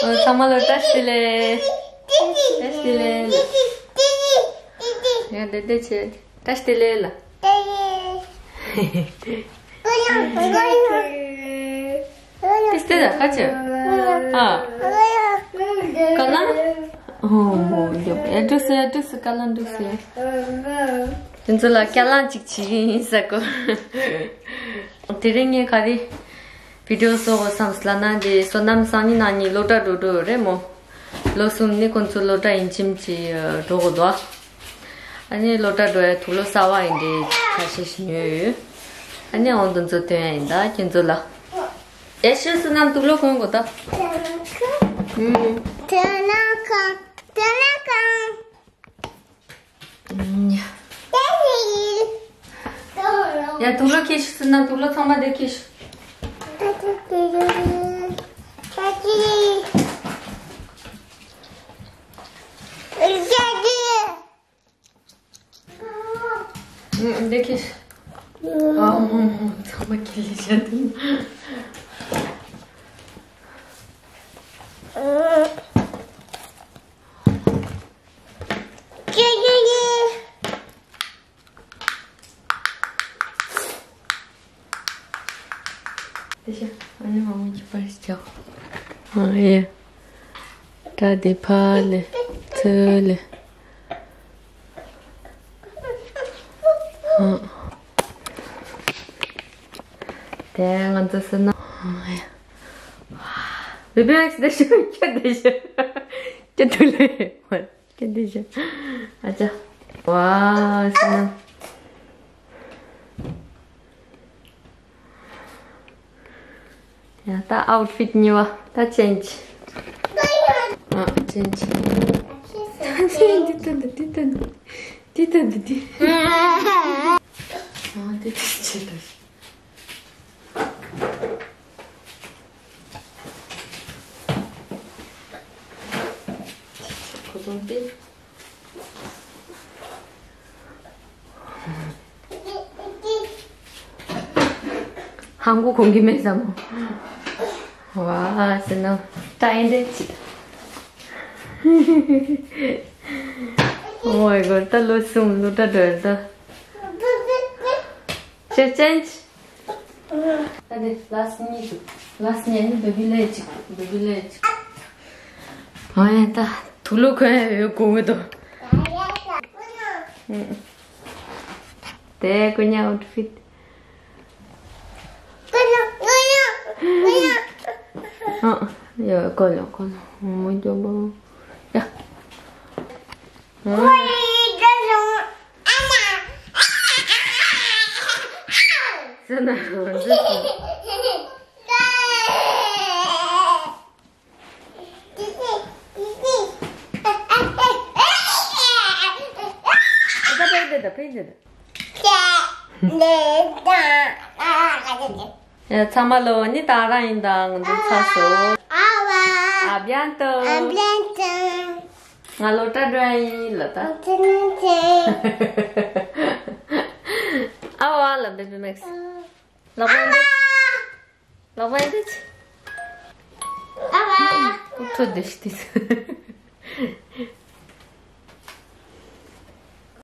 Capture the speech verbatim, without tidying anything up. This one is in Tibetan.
ཨོ། ཚང་མ་ལ་བཀྲ་ཤིས་བདེ་ལེགས། བཀྲ་ཤིས་བདེ་ལེགས། ཡ་བདེ་བདེ་བྱེད། བཀྲ་ཤིས་བདེ་ལེགས་ལ། ཏིས་ཏེ་ད་ཁ་ཆེ། ཨ། ཀ་ལ། ཨོ་ཧོ་ཡོ། ཡ་འགྲོ་སི་ཡ་འགྲོ་སི་ཀ་ལ་འགྲོ་སི། དེ་ཚོ་ལ་སྐྱ་ལང་ཅིག་བྱིན་ཟེར་གོ། དེ་རིང་ངས་ག་རེ་བི་ཌི་ཡོ་བཟོ་དགོས་བསམ་སོང་ལབ་ན། འདི་བསོད་ནམས་སང་ཉིན་གནངས་ཉིན་སློབ་གྲྭ་འགྲོ་འགྲོ་ཡོད་རེད་མོ། ལོ་གསུམ་ནི་ཁོང་ཚོ་སློབ་གྲྭ་ཡིན་ཕྱིན་ཅི་འགྲོ་དགོས་འདུག་ཨ་ནི་སློབ་གྲྭ་འགྲོ་ཡ་དུག་ལོག་གསར་པ་ཡིན་འདྲ་ཁ་ཤས་ཤིག་ཉོས་ཡོད། ཨ་ནི་འོང་དུ་ཚོ་སྟོན་ཡ་ཡིན་ད་ཁྱེད་ཚོ་ལ། ཨེ་ཤི་སི་ནམ་དུག་ལོག་གོན་དགོས་ད། ཨུམ། དེ་ན་གང་། དེ་ན་གང་། ཡ། དུག་ལོག་ཁྱེར་ཤོག་ཟེར་ན་དུག་ལོག་ཚང་མ་དེ་ཁྱེར་ཤོག་ཨུ། དེ་ཁྱེར་ཤོག་ཨ་མ་མ་ཚང་མ་ཁྱེར་ལས་བྱ་དུ། ཨ་ནི་མ་མོ་གི་པར་ཞིག་ཨ་ཡེ། ད་དེ་ཕ་ལེ་ཚུ་ལེ། ཨ། དེ་ང་ཚོ་སུ་ན། ཨ་ཡེ། བི་བི་ཨེག་སི་དེ་ཞུ་ཁྱོད་དེ་ཞུ། ཁྱོད་དུ་ལེ། ཀྱེ་འདི་བཞིན། ཨ་ཅག་ཝའོ་སི་ན། ཡ་ད་ཨའུཊ་ཕིཊ་གཉིས་པ་ད་ཅེན་ཇི། ཨ་ཅེན་ཇི། འདི་ལྟ་འདི་འདི་ལྟ་འདི་འདི་ལྟ་འདི་འདི། ཨ་འདི་འདི་ཅི་ལྟ། ཁོ་ཚོ་དེ། ཧང་གོ་གོང་གི་མེད་ས་མོ། ཝ་སི་ན། ཏྲ་ཡིན་དེ་ཅི། ཨོ་མའི་གོཌ། ད་ལོ་གསུམ་སློབ་གྲྭ་འགྲོ་ཡ་ད། ཅེ་ཅེན་ཇི། ད་དེ་ལ་སི་གཉིས་འདུག་ལ་སི་གཉིས་ནི་བེ་བི་ལེ་གཅིག་བེ་བི་ལེ་གཅིག་ཨ་ཡ་ད་དུག་ལོག་གོན་ཡ་ཡོད་དགོས་ཀྱི་འདུག་དེ་ཀུ་ཉ་ཨའུཊ་ཕིཊ། ཨ་ཡ་ཀོ་ལོ་ཀོ་ལོ་མོ་ཇོ་བོ་ཡ། ཚང་མ་ལོ་ནི་ད་རང་ཡིན་ད་ང་ཚོ་ཚར་སོང་། ཨ་བྱན་ཏོ། ང་སློབ་གྲྭ་འགྲོ་ཡ་ཡིན་ལ་ད། ཨ་བ་ལ་བེ་བི་མེག་སི། ལག་པ་འདི། ལག་པ་འདི། ཨ་བ། ཐོ་འདི་ཤི་ཏི།